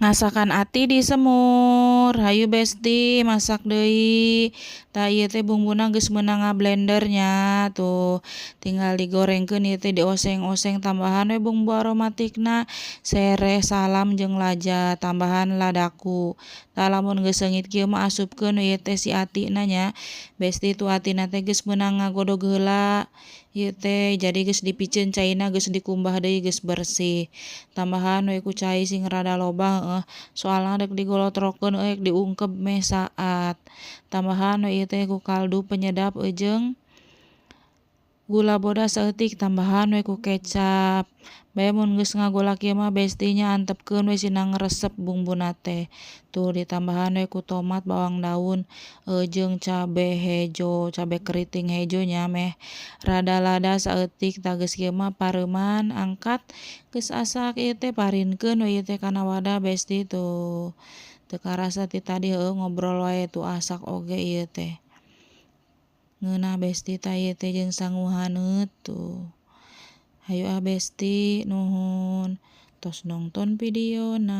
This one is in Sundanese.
Ngasakan ati disemur. Hayu, Besti, masak deui. Tah, ieu teh bumbuna geus meunang ngablender nya, tuh tinggal digorengkeun ieu teh, dioseng-oseng, tambahan we bumbu aromatikna, sereh, salam jeung laja, tambahan ladaku. Tah, lamun geus seungit kieu mah asupkeun we ieu teh si atina nya, Besti. Tuh, atina teh geus meunang ngagodog heula ieu teh, jadi geus dipiceun caina, geus dikumbah deui, geus bersih. Tambahan we ku cai sing rada loba, heueuh, soalna rek digolotrokeun euy, diungkep meh saat. Tambahan we ieu teh ku kaldu penyedap jeung gula bodas saeutik, tambahan we ku kecap. Bae mun geus ngagolak kieu mah, Besti nya, antepkeun we sina ngresep bumbuna teh. Tuh, ditambahan we ku tomat, bawang daun jeung cabe hejo, cabe keriting hejo nya, meh rada lada saeutik. Tah, geus kieu mah pareuman, angkat. Geus asak ieu teh, parinkeun we ieu teh kana wadah, Besti. Tuh, teu karasa ti tadi heueuh ngobrol wae, tuh asak oge ieu teh. Ngeunah, Besti. Tah, ieu teh jeung sangu haneut tuh. Hayu ah, Besti, nuhun tos nongton videona.